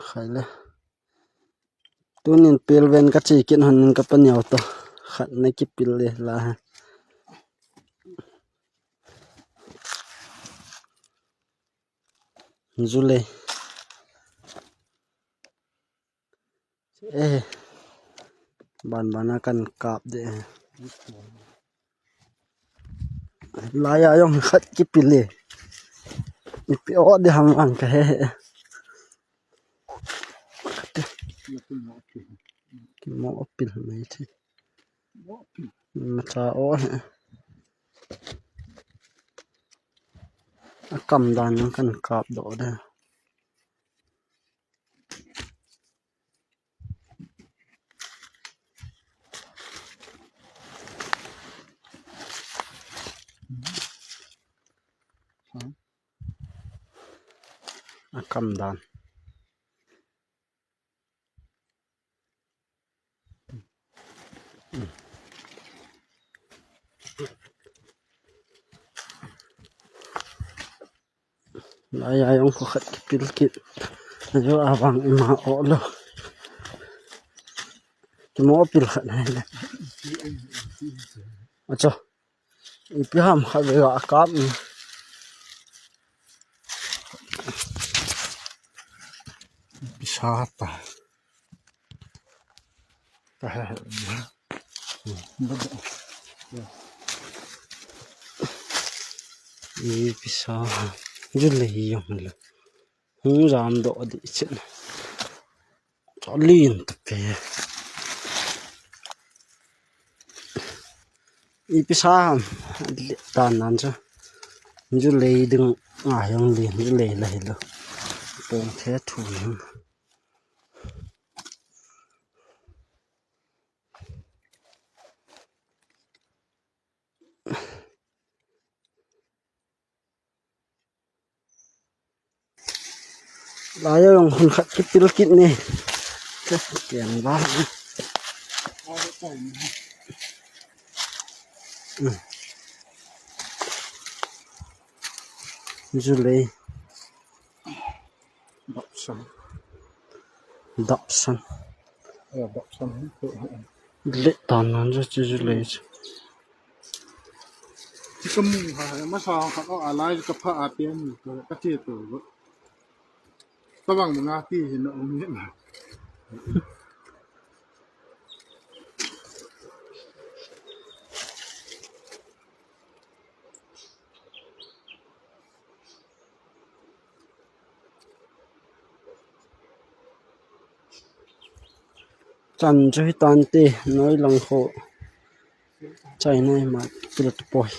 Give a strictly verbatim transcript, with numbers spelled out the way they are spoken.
Khai le. Tunin pilven ka che kit hon in ka paneo to. Khat na kipil le la ha. Julei. Eh. Ban ban a kan kap de. Lai a jong khat kipil e. Ipi o de ham vang ka he. Kimo pil mai thi. Macha o he. A kam dan jong kan kap doh de. A kam dan. Lai a jong kho khat kipil kit. Ajo a vang ima o lo. Kimo pil khat nai le. Acho. Ipi ham khat ve a kap. Ipi sa ta. Ipi sa. Julei jong le. Hung jam doh di chen. Chalin ta pe. Ipi sa ham. Tan nan cha. Julei ding a jong le, julei la hi lo. Pong the thu jong. Lai a jong hun khat kipil kit ne. Kian ba. Julei. Dapsan. Dapsan. Ya, dapsan. Le tan nan chu chu le. Chi ka mu ha, ma sa khat o a lai ka pha a pian ka, ka che to. Ka bang nga ti hin na um ni na. Chan chu hi tan te, noi lang kho. Chai noi ma, kila tu poi.